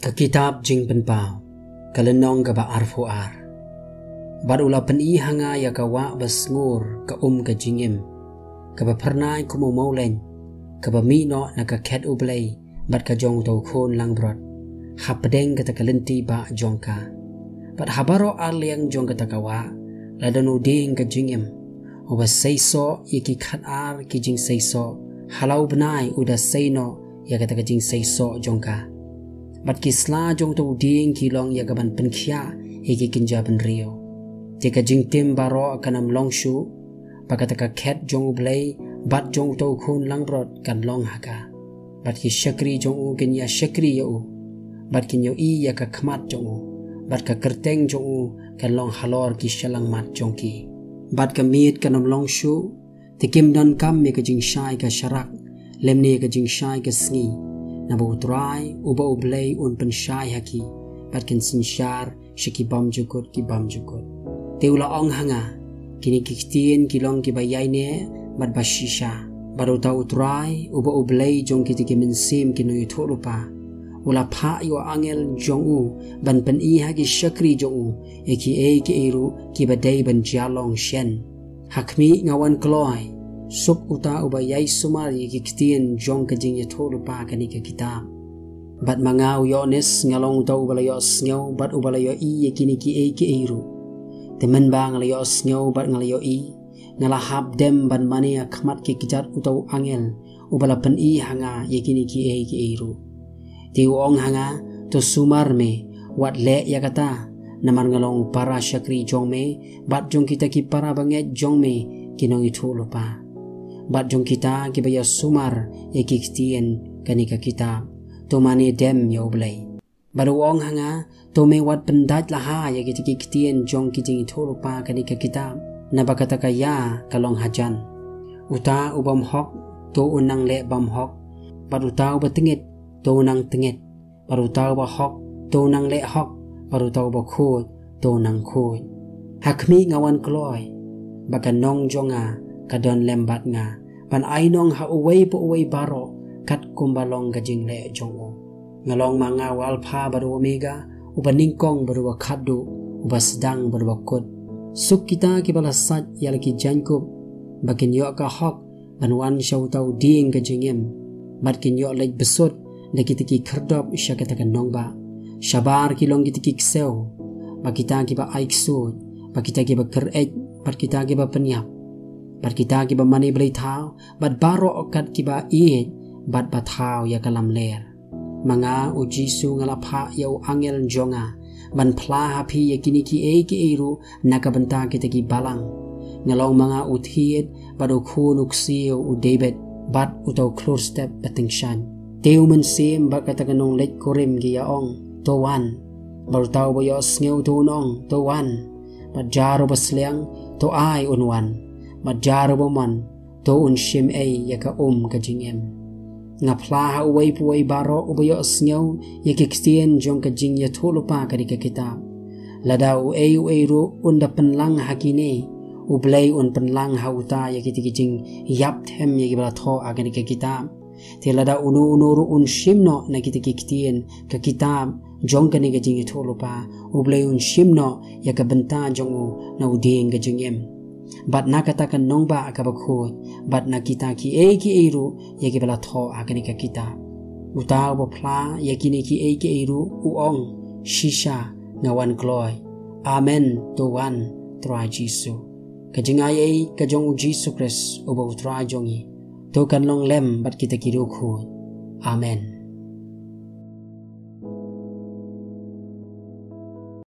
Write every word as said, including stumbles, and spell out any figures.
Ka kitab Jingpynpaw, ka lynnong kaba arphew ar. Bad u la pyni ha nga ïa ka wah ba sngur ka um ka jingim, kaba phyrnai kum u mawleiñ, kaba mih noh na ka khet U Blei bad ka jong uta u khun langbrot, hapdeng kata ka lynti bah jong ka. Bad ha baroh ar liang jong kata ka wah la don u dieng ka jingim, uba seisoh ïa ki khat ar ki jingseisoh, ha la u bnai u da sei noh ïa kata ka jingseisoh jong ka. Bad ki sla jong uta u dieng ki long ïa kaban pynkhiah ïa ki kynja bynriew. Te ka jingtim baroh kan ym long shuh, ba kata ka khet jong U Blei bad jong uta u khun langbrot kan long ha ka. Bad ki shakri jong u kin ïa shakri ïa u, bad kin ïohi ïa ka khmat jong u, bad ka kyrteng jong u kan long halor ki shyllangmat jong ki. Bad ka miet kan ym long shuh, te kim donkam ïa ka jingshai ka sharak, lymne ïa ka jingshai ka sngi, naba U Trai uba U Blei un pynshai ha ki, bad kin synshar sha ki bymjukut ki bymjukut. Te u la ong ha nga, kine ki ktien ki long kiba ïaineh bad ba shisha. Bad uta U Trai uba U Blei jong kita ki mynsiem ki nongïathuhlypa, u la phah ïa u angel jong u ban pyni ha ki shakri jong u ïa kiei kiei ruh kiba dei ban jia long shen. Ha khmih, nga wan kloi, suk uta uba ïai sumar ïa ki ktien jong ka jingïathuhlypa kane ka kitab. Bad ma nga, u Ïoannis, nga long uta uba la ïohsngew bad uba la ïohi ïa kine kiei kiei ruh. Te mynba nga la ïohsngew bad nga la ïohi, nga la hap dem ban mane ha khmat ki kjat uta u angel uba la pyni ha nga ïa kine kiei kiei ruh. Te u ong ha nga, to sumar me, wat leh ïa kata, namar nga long para shakri jong me bad jong kita ki para bangeit jong me ki nongïathuhlypa, bad jong kita kiba ïa sumar ïa ki ktien kane ka kitab. To mane dem ïa U Blei. Bad u ong ha nga, to me wat pyndait laha ïa kita ki ktien jong ki jingïathuhlypa kane ka kitab, naba kata ka ïa ka long hajan. Uta u bym hok, to u nang leh bym hok, bad uta uba tyngit, to u nang tyngit, bad uta uba hok, to u nang leh hok, bad uta uba khuid, to u nang khuid. Ha khmih, nga wan kloi, ba ka nong jong nga ka don lem bad nga, ban ai nong ha uwei pa uwei baroh katkum ba long ka jingleh jong u. Nga long ma nga u Alpha bad u Omega, uba nyngkong bad uba khatduh, uba sdang bad uba kut. Suk kita kiba la sait ïa la ki jaiñkup, ba kin ïoh ka hok ban wan sha uta u dieng ka jingim, bad kin ïoh leit bsut da kita ki khyrdop sha kata ka nongbah. Shabar ki long kita ki ksew, bad kita kiba ai ksuid, bad kita kiba kyr-eit, bad kita kiba pynïap, bad kita kiba mane blei thaw, bad baroh kat kiba ïeit bad ba thaw ïa ka lamler. Ma nga, U Jisu, nga la phah ïa u angel jong nga ban phla ha phi ïa kine kiei kiei ruh na ka bynta kita ki balang. Nga long ma nga u thied bad u khun u ksiew u David, bad uta u khlur step ba tyngshaiñ. Te u mynsiem bad kata ka nongleit kurim ki ïa ong, to wan. Bad uta uba ïohsngew to un ong, to wan. Bad jar uba sliang, to ai un wan. Bad jar uba mon, to un shim ei ïa ka um ka jingim. Nga phla ha uwei pa uwei baroh uba ïohsngew ïa ki ktien jong ka jingïathuhlypa kane ka kitab. Lada uei uei ruh un da pynlang ha kine, U Blei un pynlang ha uta ïa kita ki jingïap them ïa kiba la thoh ha kane ka kitab. Te lada uno uno ruh un shim noh na kita ki ktien ka kitab jong kane ka jingïathuhlypa, U Blei un shim noh ïa ka bynta jong u na u dieng ka jingim, bad na kata ka nongbah kaba khuid, bad na kita kiei kiei ruh ïa kiba la thoh ha kane ka kitab. Uta uba phla ïa kine kiei kiei ruh u ong, shisha, nga wan kloi. Amen, to wan, Trai Jisu. Ka jingaiei ka jong U Jisu Khrist uba U Trai jong ngi, to kan long lem bad kita ki riewkhuid. Amen.